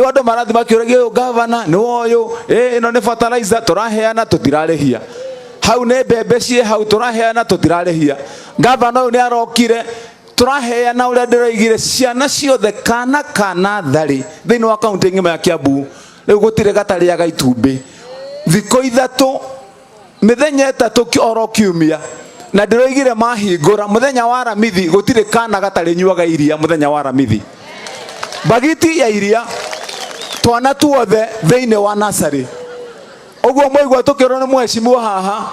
Rĩu andũ marathiĩ makĩũragia ũyũ gavana nĩ ũyũ, ĩ ĩno nĩ fertilizer tũraheana tũtirarĩhia. Hau nĩ mbembe ciĩ hau tũraheana tũtirarĩhia. Gavana ũyũ nĩ arokire tũraheana ũrĩa ndĩroigire ciana ciothe kana kana tharĩ thĩinĩ wa kaunti ng'ima ya Kiambu rĩu gũtirĩ gatarĩaga itumbĩ thikũ ithatũ mĩthenya ĩtatũ oro kiumia na ndĩroigire mahingũra mũthenya wa aramithi gũtirĩ kana gatarĩnyuaga iria mũthenya wa aramithi bagiti ya iria twana tuothe thĩinĩ wa nasarĩ ũguo mwaigua tũkĩrwo nĩ mheshimiwa haha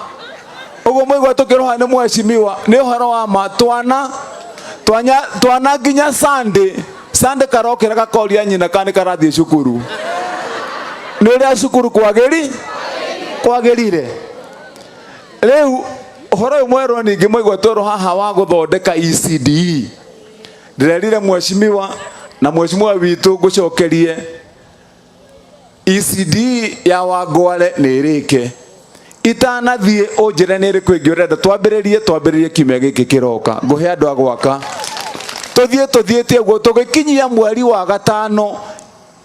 ũguo mwaigua tũkĩrwo haha nĩ mheshimiwa nĩ ũhoro wa ma twana twanya twana nginya Sunday Sunday karokĩra gakoria nyina kana nĩ karathiĩ cukuru nĩ ũrĩa cukuru kwagĩri kwagĩrire rĩu ũhoro ũyũ mwerũ ningĩ mwaigua twerwo haha wa gũthondeka ECDE ndĩrerire mheshimiwa na mheshimiwa witũ ngũcokerie ECD ya Wangware nĩ ĩrĩke itanathiĩ ũnjĩre nĩ ĩrĩkũ ĩngĩ ũrenda twambĩrĩrie twambĩrĩrie kiumia gĩkĩ kĩroka ngũhe andũ a gwaka tũthiĩ tũthiĩte ũguo tũgĩkinyia mweri wa gatano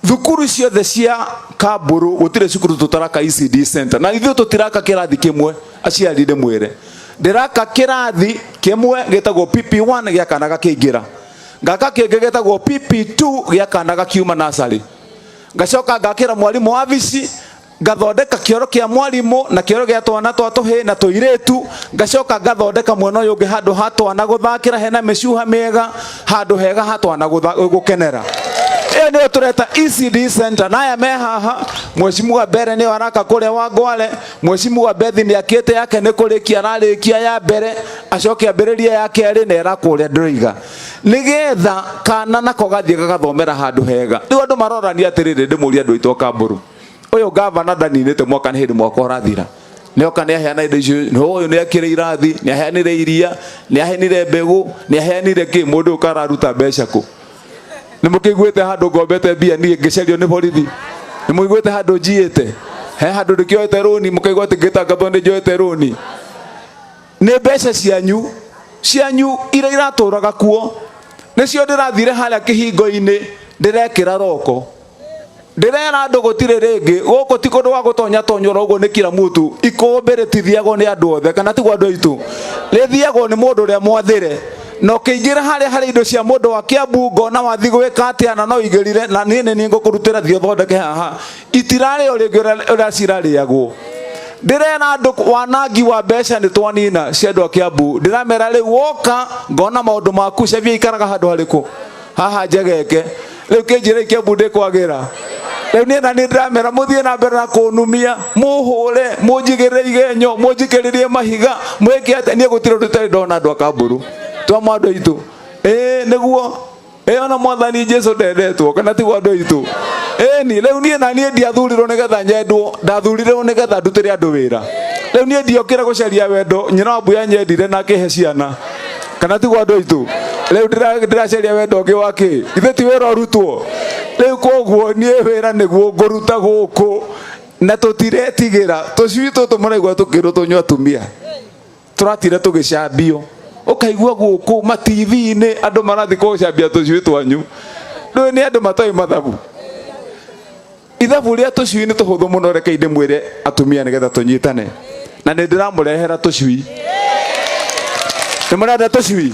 thukuru ciothe cia kamburu gũtirĩ cukuru tũtaraka ECD center na ithuĩ tũtiraka kĩrathi kĩmwe aciari ndĩmwĩre ndĩraka kĩrathi kĩmwe gĩtagwo PP1 gĩa kana gakĩingĩra ngaka kĩngĩ gĩtagwo PP2 gĩa kana gakiuma nasarĩ ngacoka ngakĩra mwarimũ wabici ngathondeka kĩoro kĩa mwarimũ na kĩoro gĩa twana twa tũhĩĩ na tũirĩtu ngacoka ngathondeka mwena ũyũ ũngĩ handũ ha twana gũthakĩra hena mĩcuha mĩega handũ hega ha twana gũkenera ĩyo nĩyo tũreta ECD center na aya me haha mheshimiwa mbere nĩyo araka kũrĩa Wangware mheshimiwa Bethi nĩ akĩte yake nĩ kũrĩkia ararĩkia ya mbere acoke ambĩrĩrie ya kerĩ na ĩrakwo ũrĩa ndĩroiga nĩgetha kana nako gathiĩ gagathomera handũ hega rĩu andũ marorania atĩrĩrĩ ndĩmũrie andũ aitũ a Kamburu ũyũ gavana ndaninĩte mwaka nĩ hĩndĩ mwaka ũrathira nĩoka nĩaheana indo icio no ũyũ nĩakĩre irathi nĩaheanire iria nĩaheanire mbegũ nĩaheanire kĩ mũndũ ũyũ kararuta mbeca kũ nĩ mũkĩiguĩte handũ ngombete mbia niĩ ngĩcario nĩ borithi nĩ mũiguĩte handũ njiĩte he handũ ndĩkĩoete rũni mũkaigua atĩ ngĩtangathwo nĩ njoete rũni nĩ mbeca cianyu cianyu iria iratũraga kuo nĩcio ndĩrathire harĩa kĩhingo-inĩ ndĩrekĩra roko ndĩrera andũ gũtirĩ rĩngĩ gũkũ ti kũndũ gwa gũtonya tonywo ũguo nĩ kila mũtu ikũmbĩ rĩtithiagwo nĩ andũ othe kana tiguo andũ aitũ rĩthiagwo nĩ mũndũ ũrĩa mwathĩre na ũkĩingĩra harĩa harĩ indo cia mũndũ wa Kiambu ngona wathi gwĩka atĩa na no igĩrire na niĩ nĩ niĩ ngũkũrutĩra thiĩ ũthondeke haha itirarĩo rĩngĩ ũrĩa cirarĩagwo ndĩrera andũ wanangi wa mbeca nĩ twanina cia andũ a Kiambu ndĩramera rĩu woka ngona maũndũ maku Xavier ikaraga handũ harĩkũ haha njegeke rĩu kĩnjĩra Kiambu ndĩkwagĩra rĩu niĩ na niĩ ndĩramera mũthiĩ na mbere na kũnumia mũhũre mũnjigĩrĩre igenyo mũnjikĩrĩrie mahiga mwĩke atĩa niĩ gũtirĩ ũndũ itarĩ ndona andũ a Kamburu twamwa andũ aitũ ĩĩ nĩguo ĩyo na mwathani Jesu ndendetwo kana tiguo andũ aitũ ĩni rĩu niĩ na niĩ ndiathurirwo nĩgetha nyendwo ndathurirwo nĩgetha ndutĩre andũ wĩra rĩu niĩ ndiokire gũcaria wendo nyina wa mbuya nyendire na akĩhe ciana kana tiguo andũ aitũ rĩu ndĩracaria wendo ũngĩ wa kĩ ithe ti wĩra ũrutwo rĩu koguo niĩ wĩra nĩguo ngũruta gũkũ na tũtiretigĩra tũcui tũtũ mũraigua tũkĩrwo tũnyua atumia tũratire tũgĩcambio ũkaigua gũkũ ma TV-inĩ andũ marathiĩ kũcambia tũcui twanyu ndũĩ nĩ andũ matoĩ mathabu ithabu rĩa tũcui nĩ tũhũthũ mũno reke ndĩmwĩre atumia nĩgetha tũnyitane na nĩ ndĩramũrehera tũcui nĩ mũrenda tũcui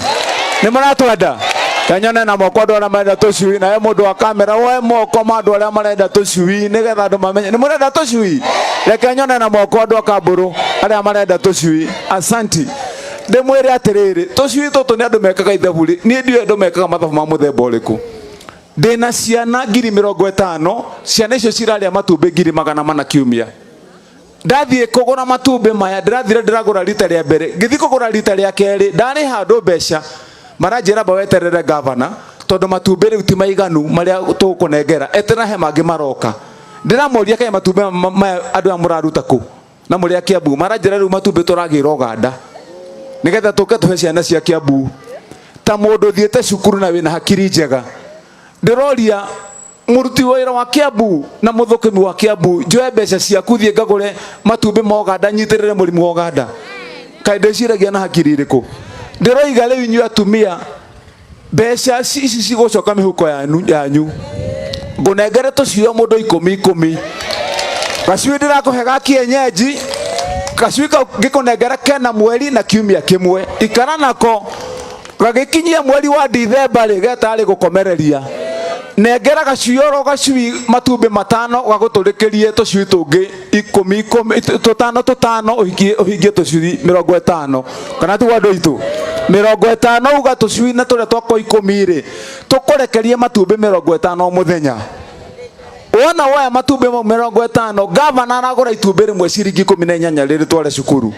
nĩ mũratwenda kenyone na moko andũ arĩa marenda tũcui nawe mũndũ wa kamera woe moko ma andũ arĩa marenda tũcui nĩgetha andũ mamenye nĩ mũrenda tũcui reke nyone na moko andũ a kambũrũ arĩa marenda tũcui asanti ndĩmwĩre atĩrĩrĩ tũcui tũtũ nĩ andũ mekaga ithabu rĩ niĩ ndiũĩ andũ mekaga mathabu ma mũthemba ũrĩkũ ndĩna ciana 50,000 ciana icio cirarĩa matumbĩ 400,000 kiumia ndathiĩ kũgũra matumbĩ maya ndĩrathire ndĩragũra rita rĩa mbere ngĩthiĩ kũgũra rita rĩa kerĩ ndarĩha andũ mbeca maranjĩra mba weterere gavana tondũ matumbĩ rĩu ti maiganu marĩa tũgũkũnengera eterera he mangĩ maroka ndĩramoria kaĩ matumbĩ maya andũ aya mũraruta kũ na mũrĩ a Kiambu maranjĩra rĩu matumbĩ tũragĩra Ũganda nĩgetha tũke tũhe ciana cia Kiambu ta mũndũ ũthiĩte cukuru na wĩna hakiri njega ndĩroria mũruti wĩra wa Kiambu na mũthũkũmi wa Kiambu njoe mbeca ciaku thiĩ ngagũre matumbĩ ma Ũganda nyitĩrĩre mũrimũ wa Ũganda kaĩ ndĩciragia na hakiri irĩkũ ndĩroiga rĩu inyuĩ atumia mbeca ici cigũcoka mĩhuko yanyu Ngũnengere tũcui o mũndũ ikũmi ikũmi. Gacui ndĩrakũhe ga kienyeji, gacui kau ngĩkũnengera kena mweri na kiumia kĩmwe, ikara nako gagĩkinyia mweri wa Dithemba rĩ, getarĩ gũkomereria. Nengera gacui oro gacui matumbĩ 5 gagũtũrĩkĩrie tũcui tũngĩ ikũmi ikũmi, tũtano tũtano, ũhingie tũcui 50. Kana tiguo andũ aitũ? 50 uga tũcui na tũrĩa twakwa 10 rĩ, tũkũrekerie matumbĩ 50 mũthenya. Wona woya matumbĩ mau 50, gavana aragũra itumbĩ rĩmwe ciringi 18 rĩrĩ tware cukuru.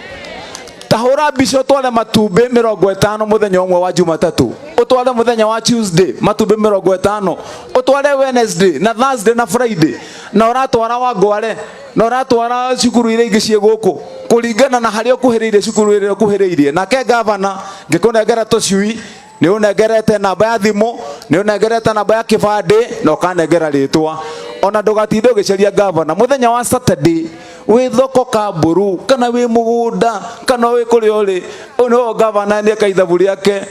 Ta hũra mbica ũtware matumbĩ 50 mũthenya ũmwe wa Jumatatũ, ũtware mũthenya wa Tuesday matumbĩ 50, ũtware Wednesday na Thursday na Friday, na ũratwara Wangware, na ũratwara cukuru iria ingĩ ciĩ gũkũ kũringana na harĩa ũkuhĩrĩirie cukuru ĩrĩa ũkuhĩrĩirie. Nake gavana ngĩkũnengera tũcui, nĩ ũnengerete namba ya thimũ, nĩ ũnengerete namba ya kĩbandĩ, na ũkanengera rĩtwa. Ona ndũgatinde ũgĩcaria gavana. Mũthenya wa Saturday wĩ thoko Kamburu, kana wĩ mũgũnda, kana wĩ kũrĩa ũrĩ, ũyũ nĩwe gavana nĩ eka ithabu rĩake.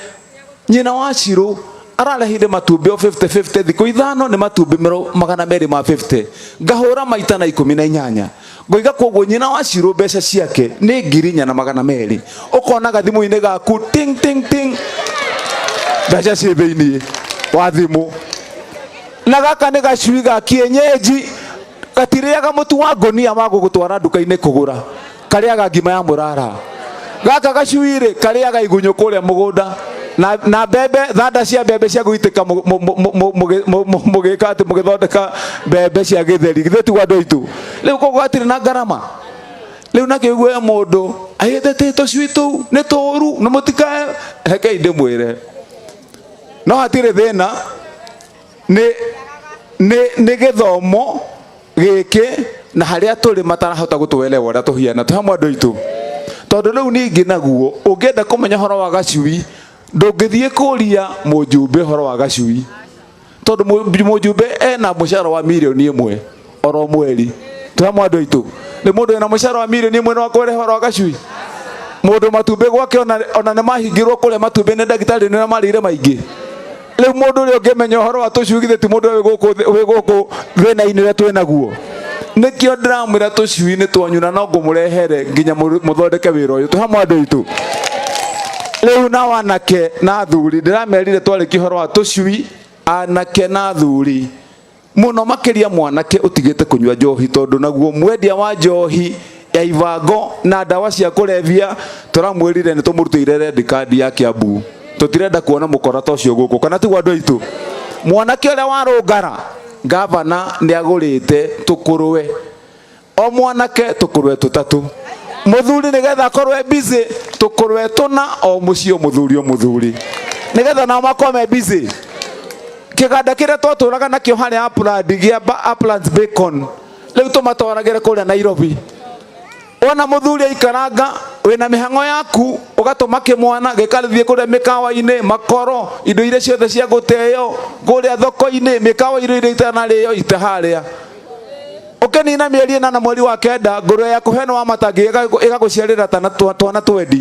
Nyina wa Shiro ararehire matumbĩ o 50-50, thikũ 5 nĩ matumbĩ 250. Ngahũra maita na 18. Ngoiga koguo nyina wa Shiro mbeca ciake nĩ ngiri inya na magana merĩ. Ũkona gathimũ-inĩ gaku ting ting ting, mbeca ciĩ thĩiniĩ wa thimũ. Na gaka nĩ gacui ga kienyeji, gatirĩaga mũtu wa ngũnia wa gũgũtwara nduka-inĩ kũgũra, karĩaga ngima ya mũrara. Gaka gacui rĩ, karĩaga igunyũ kũrĩa mũgũnda na mbembe, thanda cia mbembe cia gũitĩka mũgĩka atĩ mũgĩthondeka mbembe cia gĩtheri. Githĩ tiguo andũ aitũ? Rĩu koguo hatirĩ na ngarama. Rĩu nakĩo igue mũndũ aĩte tũcui tũu nĩ tũũru, nĩ mũtikae. Rekei ndĩmwĩre, no hatirĩ thĩna, nĩ gĩthomo gĩkĩ na harĩa tũrĩ matarahota gũtũelewa ũrĩa tũhiana. Twĩ hamwe andũ aitũ? Tondũ rĩu ningĩ naguo ũngĩenda kũmenya ũhoro wa gacui, ndũngĩthiĩ kũria mũjumbe ũhoro wa gacui, tondũ mũjumbe ena mũcara wa mirioni 1 oro mweri. Twĩ hamwe andũ aitũ? Nĩ mũndũ wĩna mũcara wa mirioni 1 no akwĩre ũhoro wa gacui? Mũndũ matumbĩ gwake ona nĩ mahingirwo kũrĩa matumbĩ nĩ ndagĩtarĩ nĩ ũrĩa marĩire maingĩ. Rĩu mũndũ ũrĩa ũngĩmenya ũhoro wa tũcui githĩ ti mũndũ ũrĩa wĩ gũkũ thĩna-inĩ ũrĩa twĩ naguo? Nĩkĩo ndĩramwĩra tũcui nĩ twanyu na no ngũmũrehere nginya mũthondeke wĩra ũyũ. Twĩ hamwe andũ aitũ? Rĩu nao anake na athuri ndĩramerire twarĩkia ũhoro wa tũcui, anake na athuri mũno makĩria mwanake ũtigĩte kũnyua njohi, tondũ naguo mwendia wa njohi ya ibango na ndawa cia kũrebia tũramwĩrire nĩ tũmũrutĩire red card ya Kiambu. Tũtirenda kuona mũkora ta ũcio gũkũ, kana tiguo andũ aitũ? Mwanake ũrĩa warũngara, gavana nĩ agũrĩte tũkũrwe, o mwanake tũkũrwe 3, mũthuri nĩgetha akorwo e busy tũkũrwe 4 o mũciĩ, o mũthuri o mũthuri, nĩgetha nao makorwo me busy. Kĩganda kĩrĩa twatũraga nakĩo harĩa Upland gĩa Uplands Bacon, rĩu tũmatwaragĩre kũrĩa Nairobi. Wona mũthuri aikaranga wĩna mĩhang'o yaku, ũgatũma kĩmwana gĩkathiĩ kũrĩa mĩkawa-inĩ, makoro, indo iria ciothe cia gũteo kũrĩa thoko-inĩ, mĩkawa irio iria itanarĩo ite harĩa. Ũkĩnina mĩeri 8 mweri wa 9, ngũrwe ya kũheanwo wa matangi ĩgagũciarĩra twana twendi.